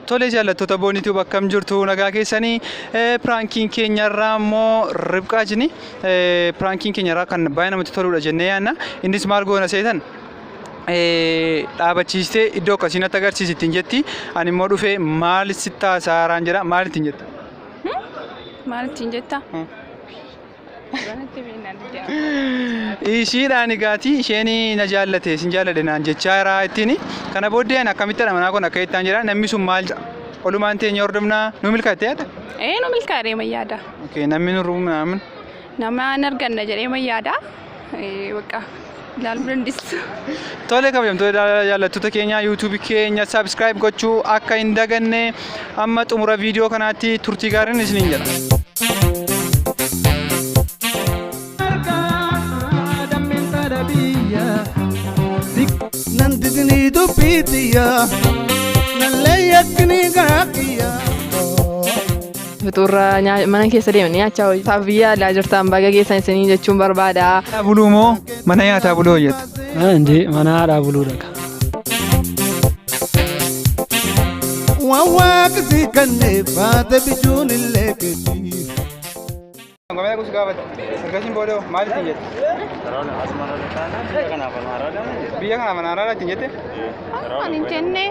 Tole jaallattoota Boonituu, akkam jirtu? Nagaa keessanii? Prankiin keenyarraa immoo Ribqaa jini. Prankiin keenyarraa kan baay'ee namatti toludha jennee yaadna. Innis maal goona seetan? Dhaabachiistee iddoo akkasii natti agarsiisi ittiin jetti. Ani immoo dhufee maal sitti haasa'aaraan jedha. Maal ittiin jetta? Maal ittiin jetta? Wanti beeknaan didee. Ishiidhaan egaati isheen na jaallate sin jaalladhe naan jechaa jira ittiin. Kana booddee ani akkamitti manaa kun akka ittaan jira, namni sun maal jedha? Olumaan teenya hordofnaa. Nu milkaa'attee yaada? Ee, nu milkaa'ee mayyaada. Okay, namni nu ruumu. Nama an arganna jedhee mayyaada. Bakka ilaaluu dandeessu. Tole, kabajamtoota jaallattoota keenya, YouTubeii keenya subscribe gochuu akka hin daganne. Amma xumura viidiyoo kanaatti turtii gaariin isiniin jedha. Nan didinii dubbiitiyya nallee yakkinii gaakiyya. Fixuurra mana keessa deemanii nyaachaa hojii. Biyya alaa jirtan baga geessan isinii jechuun barbaada. Buluu moo mana nyaataa buluu hojjeta? Indi mana haadhaa buluu dhaqa. Waan waaqni kennee baate bijuun illee keetii. Ngomee kuusi gaafate. Ergasiin booda maal ittiin jette? Biyya kanaaf anaan araara ittiin jette? Ani hin jenne,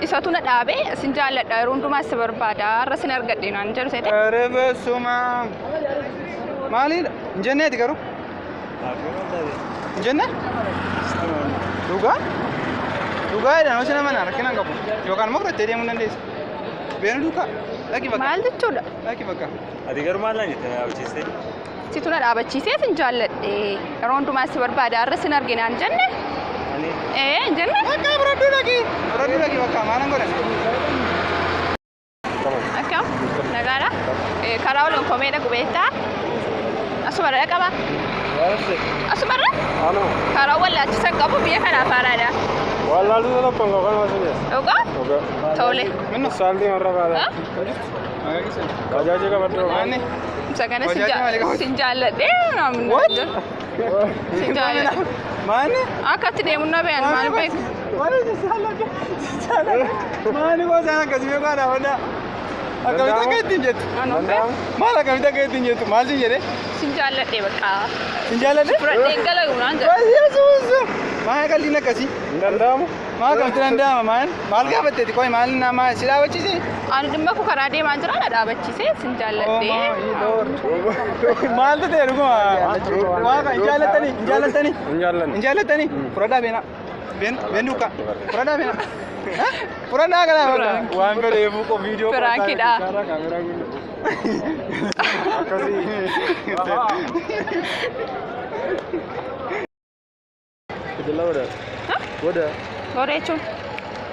isatu na dhaabee sin jaalladha, yeroo hundumaa si barbaada, har'a sin argadhe naan jedhu seete. Ere beesuma. Maalidha? Hin jenneeti garuu? Hin jenne? Dhugaa? Dhugaa jedhan hojii nama rakkina hin qabu. Yookaan immoo fudhattee deemuu hin dandeessa. Beenu duukaa. Dhaqi bakka. Maal jechuudha? Dhaqi bakka. Ati garuu maal naan jette dhaabachiistee? Situ na dhaabachiisee sin jaalladhe, yeroo hundumaa si barbaada, har'a sin arge naan jenne. Ani Ee, hin jenne. Bakka fudhadhuu dhaqi. Fudhadhuu dhaqi bakka maalan godhan? Akkam? Nagaadha? Karaa ol komee dhaqu beektaa? Asumarra dhaqaba? Asumarra? Karaa wallaachisan qabu, biyya kanaaf haaraadha. Wallaaltuu tokko hin qabu kan Dhugaa? Tole. Minnu. Saaltii marra baala. Ha? Maqaa keessan? Bajaajii qabadhu. Maanni? Isa kana sin Bajaajii maalii qabatu? Sin jaalladhee. What? Sin jaalladhe. Maanni? Akka itti deemu na beekan, maal beeku? Maali jaalladhe? Jaalladhe. Maali gosaan akkasii beekaa dhaabadhaa? Akkamitti akka ittiin jettu? Ani of beeku. Maal akkamitti akka ittiin jettu? Maal sin jedhee? Sin jaalladhee bakka. Sin jaalladhe? Fudhadheen galagu naan jedhe. Yesuus! Maal qalliin akkasii? Hin danda'amu. Maal akkamitti danda'ama? Maal? Maal gaafatteeti? Qoy, maal nama si dhaabachiise? Ani dhimma koo karaa deemaa jira, na dhaabachiisee sin jaalladhee. Maaltu ta'e dhuguma? Waaqa, hin jaallattanii? Hin jaallattanii? Hin jaallanne. Hin jaallattanii? Fudhadhaa beenaa. Been been duukaa. Fudhadhaa beenaa. Fudhadhaa kana. Waan fedheefuu qo viidiyoo. Prankiidha. Akkasii. Biqilaa godhaa. Godhaa. Godha jechuun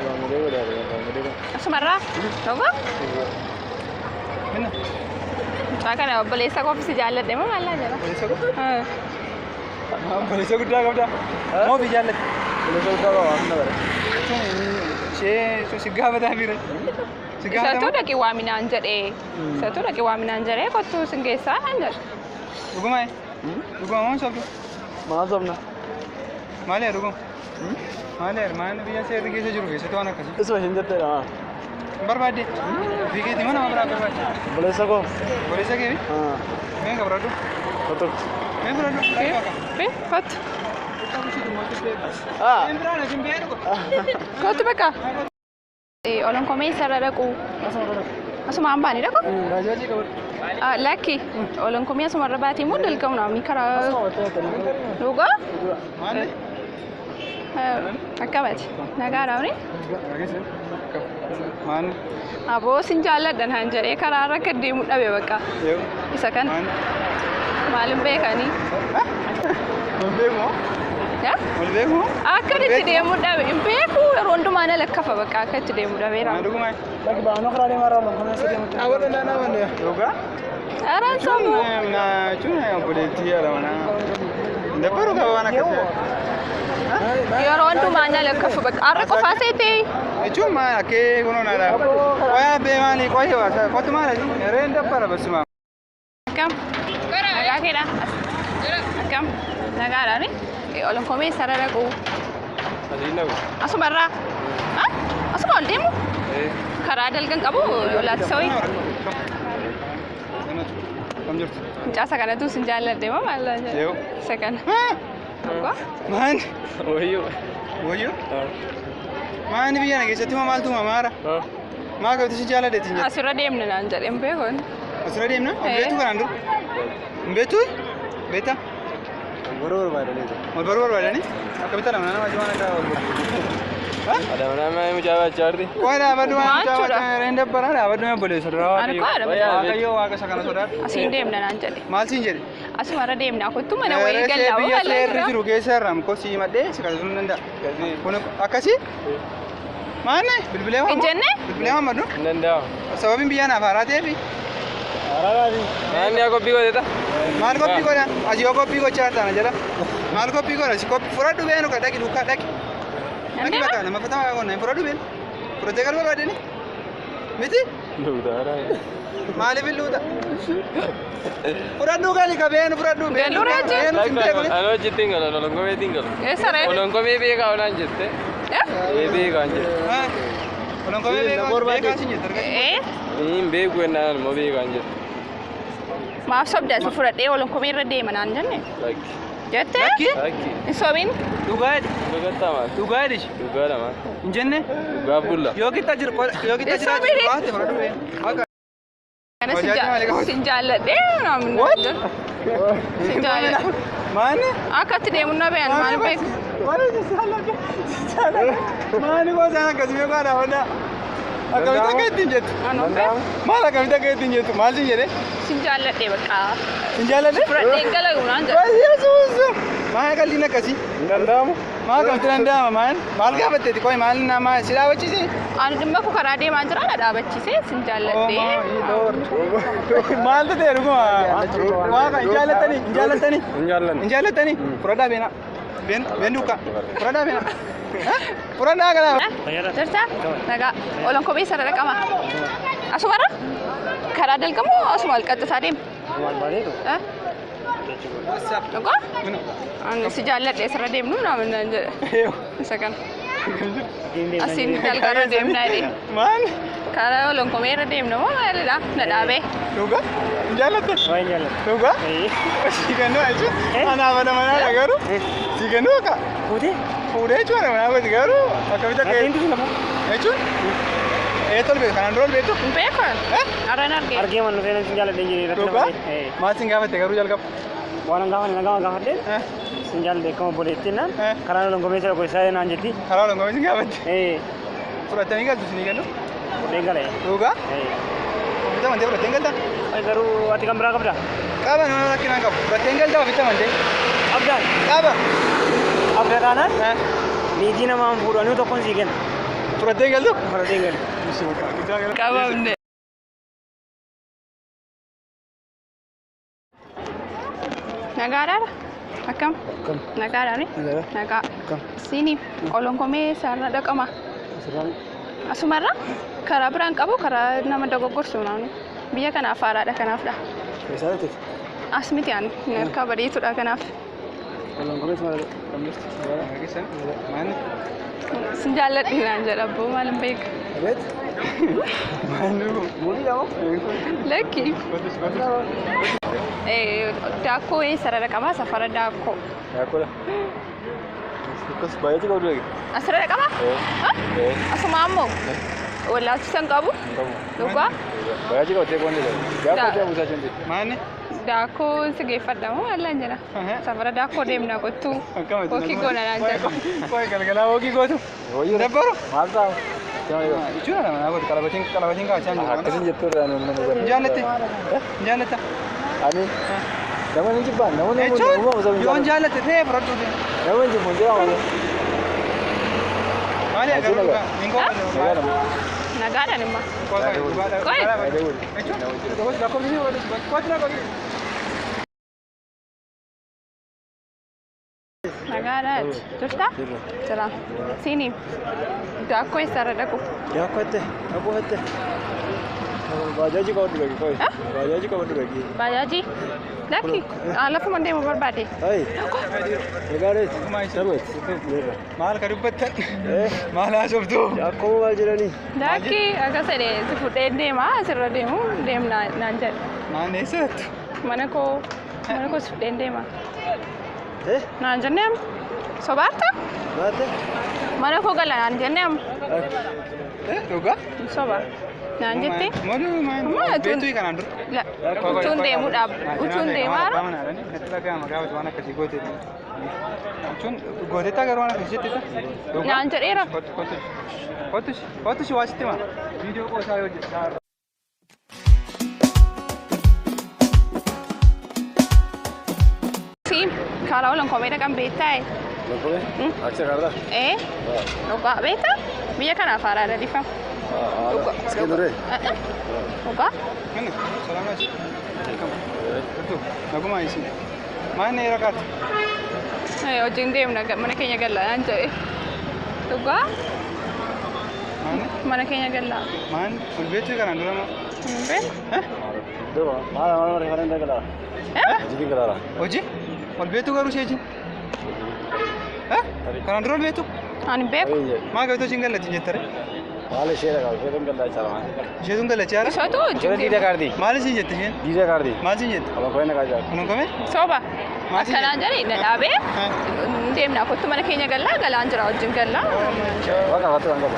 Waamalee godhaa. Waamalee godhaa. asumarraa? Dhugaa? Minna. Mucaa kana obboleessa koof si jaalladhe moo maal naa jedha? Obboleessa guddaa? Obboleessa guddaa qabdaa? Moo fi jaallatte? Obboleessa guddaa qaba waan na bara. Ishee si gaafataa bira. Si Isatu gaafatama? dhaqi waaminaan jedhee. Isatu dhaqi waaminaan jedhee, kottuu sin geessaa naan jedhe. Dhuguma? Dhuguma moo sobdu? Maal sobna? Maali dhuguma? Maali maal biyya seerri keessa jiru keessatti waan akkasii? Isuma isheen jetteedha. Hin barbaadde? Ofii keetii moo nama biraa barbaadde? Obboleessa koo. Obboleessa kee fi? Mee fudhadhu. Kottu. Mee fudhadhu. Dhaqi bakka. Fi kottu. Ah. Hin biraan isin biyya dhugu. Kottu bakka. Olan komee isarra dhaqu. Asumaan baanii dhaqu? Bajaajii qabadhu. Lakki. Olan komee asumarra baatee immoo dalgamu namni karaa. Dhugaa? Maali? Akkamati? Nagaadhaa? Maali? Aboo, sin jaalladha naan jedhee karaa irra akka deemu dhabe bakka. Yoo. Isa kana Maali? maalin beekanii? Wal beeku moo? Yaa? Wal beeku moo? Akka itti deemu dhabe hin beeku, yeroo hundumaa na lakkafa bakka, akka itti deemu dhabeera. Maal dhuguma? Dhaqi baanoo karaa deemaa irraa lolfamee isa deemu. Dhugaa? Araan sammuu. Na jechuun obboleettii haadha manaa. Dabbaru qaba waan akkasii. Yeroo hundumaa na lakkafa bakka. Har'a qofaa seetee. Jechuun maal akkee kunoo na dha. Qoyaa bee maali qoyee kottu maal yeroo hin dabbara basuma. Akkam? Nagaa keedha? Akkam? Nagaadhaani? Olan komee isarra dhaqu. Asiin dhaqu. Asumarraa? Asuma ol deemu? Karaa Karaa dalgan qabu wallaalchisa wayii. Kam jirtu? Mucaa kanatu sin jaalladhe moo maal jedha? Yoo. Isa kana. Dhugaa? Maan? Wayyoo. Wayyoo? Maani biyya na keessatti moo maaltu mamaara? Maa qabdi si jaalladhe ittiin jettu? Asirra deemna naan jedhe hin beeku. Asirra deemna? Hin beektu kanaan dura? Hin beektu? Beektaa? Wal baruu barbaadanii. Wal baruu barbaadanii? Akkamitti dhala nama jimaan akka wal baruu? Adamana mucaa baachaa jirti. Qoy dhaabadhu waan mucaa Maal jechuudha? baachaa hin dabbaraa dhaabadhu mee obboleessa duraa Ani Waaqayyo. koo dhaabadhu. Waaqayyo waaqa isa kana sodaadhu. Asiin deemna naan jedhe. Maal siin jedhe? Asumarra deemna kottu mana wayii Reeshee gallaa biyya maal seerri jedha? jiru keessa irraa koo sii madhee si kaasuu hin danda'a. Kun akkasii? Maanne bilbilee Hin waamma. jenne? Bilbilee waammadhu. Hin danda'amu. Sababiin biyya naaf haaraa ta'eefi. Maanni yaa qophii godheta? Maal qophii godha? Asii yoo qophii gochaa jirta na jala. Maal qophii godha? Si qophii fudhadhu beenu ka dhaqi duukaa dhaqi. Dhaqi bakka nama fatamaa qonna hin fudhadhu beenu. Fudhatee galuu barbaadeni? Miti? Maaliif hin luuta? Fudhadhu gali ka beenu fudhadhu beenu. Galuu raajii? Beenu sin beeku. Ani hojiitti hin galu, olonkomeetti hin galu. Eessa ree? Olonkomee beekaa olaan jette. Ee beekaa hin jette. Olonkomee beekaa beekaa sin jette. Ee? Hin beeku jennaan immoo beekaa hin jette. Maaf sobda si fudhadhee olonkomee irra deema naan jenne? Lakki. Jette? Lakki? Lakki. Hin sobiin? Dhugaa jedhi. Dhugattaa maal? Dhugaa jedhi. Dhugaa lama. Hin jenne? Dhugaa bulla. Yoo qixxa jiru yoo qixxa Hin jiraatu sobiin. baate fudhadhu beenu. Akka Kana Hojii maalii qabatu? sin jaalladhee naan What? jedhe. Sin jaalladhe. Maani? Akka itti deemu na beekan maal beeku? Maani gosaan akkasii beekaa dhaabadhaa. Akkamitti akka ittiin jettu? Anoo beeku. Maal akkamitti akka ittiin jettu? Maal siin jedhee? Sin jaalladhee bakka. Sin jaalladhe? Fudhadhee hin galagu naan jedhe. Yesuus! Maal qalliin akkasii? Hin danda'amu. Maal akkamitti danda'ama maal? Maal gaafatteeti? Qoy maal nama si dhaabachiise? Ani dhimma koo karaa deemaa jira na dhaabachiisee sin jaalladhee. Maaltu ta'e dhuguma? Waaqa hin jaallattanii? Hin jaallattanii? Hin jaallanne. Hin jaallattanii? Fudhadhaa beenaa. Been been duukaa. Fudhadhaa beenaa. Fudhadhaa kanaa. Jirta? Nagaa. Olonkomee sarara qaba. Asumarra? Karaa dalgamoo asuma wal qaxxisaa deema? Eh? Dhugaa? Ani si jaalladhee asirra deemnu naan naan jedhe. Isa kana. Asiin dalgaarra deemnaa jedhee. Maal? Karaa olonkomee irra deemna moo maalidha? Na dhaabee. Dhugaa? Hin jaallatte? Dhugaa? Si kennuu jechuun anaaf ana manaadha garuu si kennuu akka Fuutee? fuudhee jechuun ana manaa kooti garuu akkamitti akka jechuun ee tolbe kanaan dura ol beektu? Hin beeku. Eh? Arraan argee. Argee mannu seenan sin jaalladhe hin jedhee irratti Dhugaa? nama ta'e. Maal sin gaafatte garuu jalqaba? Waan an gaafanne na gaafa gaafadhe Eh? sin jaalladhe akkama obboleettiin naan Eh. karaa olonkomee sira gosaa naan jetti. Karaa olonkomee sin gaafatte? Ee Fudhattanii galtu sinii kennu? fudhee gala. Dhugaa? Ee. Ofitti amantee fudhattee hin galtaa? Garuu ati kan biraa qabdaa? Qaba nama rakkinaan qabu. Fudhattee hin galtaa ofitti amantee? Qabdaan? Qaba. Qabda taanaan Eh? niitii namaan fuudhanii tokkoon sii kenna. Fudhattee hin galtu? Fudhatee hin galu. Qabamne. Nagaadhaadha? Akkam? Nagaadhaani? Nagaa. Siini olonkomee sarara dhaqama. Asumarra karaa biraan qabu karaa nama dogoggorsu naanu. Biyya kanaaf haaraadha kanaafdha. As miti ani harkaa bareetuudha kanaaf. Sin jaalladhe naan jedha abboo maal hin beeku. Lakki. Daakkoo sarara qabaa safara daakkoo. Yaakkoodha. Akkas baay'eetu qabdu eegi. Asirra qabaa? Asuma ammoo wallaalchisan qabu? Dhugaa? Baay'eetu qabatee qoonni jira. Gaafa jaa buusaa jirti. Maanni? Daakkoo si geeffadha moo maallaan jedha? Safara daakkoo deemna kottuu. Hookii goona naan jedha. Qoy galgalaa hookii gootu. Dabbaru? Maal ta'a? Jechuun ana manaa kooti qalabatiin qalabatiin kaa'achaa jiru. Akkasin jettu irraa nama Hin jaallatte? Hin jaallatta? Ani nama ni jibbaan nama nama Jechuun nama yoo hin jaallatte ta'e fudhadhu. Nama hin jibbu hin jedhamu. Maali agaruu dhugaa? Hin koo Nagaadhaan immoo. Qoy. Nagaadhaati. Jirta? Jira. Siini daakkoo eessarra dhaqu? Daakkoo itti dhaquu itti. Baajaajii qabadhu dhaqi qoy. Baajaajii qabadhu dhaqi. Baajaajii? Lakki lafuma deemu barbaade. Hayi. Nagaareet. Samet. Maal ka dubbattan? Maal haasoftu? Akkuma maal jedhanii? Lakki akka sedhe si fudhee deema asirra deemu deemna naan jedhe. Maal eessattu? Mana koo si fudheen deema. Naan jennee amma. Sobaarta? Maatte? Mana koo gala naan jennee amma. Dhugaa? Soba. Naan jettee? Malu Amma beektuu kanaan dura. Utuun deemuudhaaf utuun deemaa Abbaa manaa dhani natti dhaga'ama gaafa waan akkasii gooteeti. Jechuun gooteettaa garuu waan akkasii jetteetta. Naan jedheera. Kottu kottu kottu kottu waa sitti hima. Viidiyoo qoosaa yoo hojjechaa. Si karaa olan komee dhaqan beektaa? Lokomee? Achi karaa? Ee dhugaa beektaa? Biyya kanaaf haaraadha dhiifama. Iskee duree? Dhugaa? Mana salaam alaikum. Kottu naguma isin. Maal na yeroo kaatu? Hojiin deemna mana keenya galla naan jedhe. Dhugaa? Maal? Mana keenya galla. Maal ol beektuu kanaan dura moo? Hin beeku. Dura maal maal referenda galaa? Hojiitiin galaara. Hojii? Ol beektuu garuu ishee Kanaan dura ol beektuu? Ani beeku. Maal gabatee hojiin gallatiin jettare? Maal ishee dhagaa ishee gallaa jira maal? Isheetuun gallachaa jira? Isootu hojiin Isheen diida deema. kaardii. Maal isiin jette isheen? Diida kaardii. Maal isiin jette? Olokomee nagaa jira. Kunuun kamee? Soba. Maal isiin Akkanaan jette? jedhe na dhaabee deemna kottu mana keenya gallaa galaan jira wajjin gallaa. Waaqa kottu kan qabu.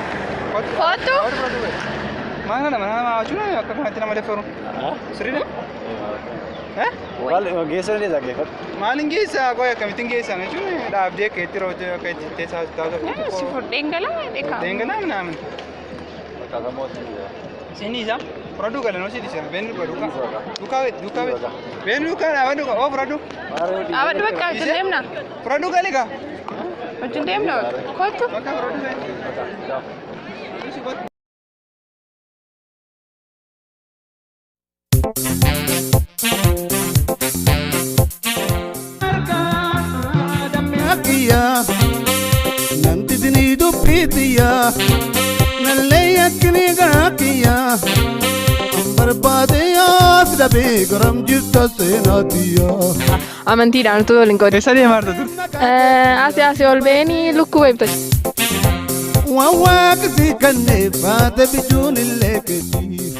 Kottu. Maal kana mana nama jechuun akka kanatti nama deeffaru? Sirriidha? Maal geessoo ni deessa geeffatu. Maal hin geessaa qoy akkamittiin geessaa jechuun dhaabdee akka itti roojee akka itti teessaa taasifatu. Si fudheen galaa jedhe Deengalaa minaamin. Bakka gammooti. Siinii isaa fudhadhuu galanoo siiti isa beenni dhuga duukaa. Duukaa duukaa beenni duukaa dhaabadhu oo fudhadhu. Dhaabadhu bakka wajjin deemna. Fudhadhuu gali gaa. Wajjin deemna kottu. Bakka fudhadhu beenni. Akkiyaa nan didinii dubbiitiyyaa nallee yakkinii gaakiyyaa an barbaade yaas dhabee garam jirta seenaatiyyaa. Amantiidhaan utuu waliin qoodne. Eessa deemaa jirta ture? Asii asii ol ba'anii lukkuu beekta. Waan waaqni si kennee baate bichuun illee keetii.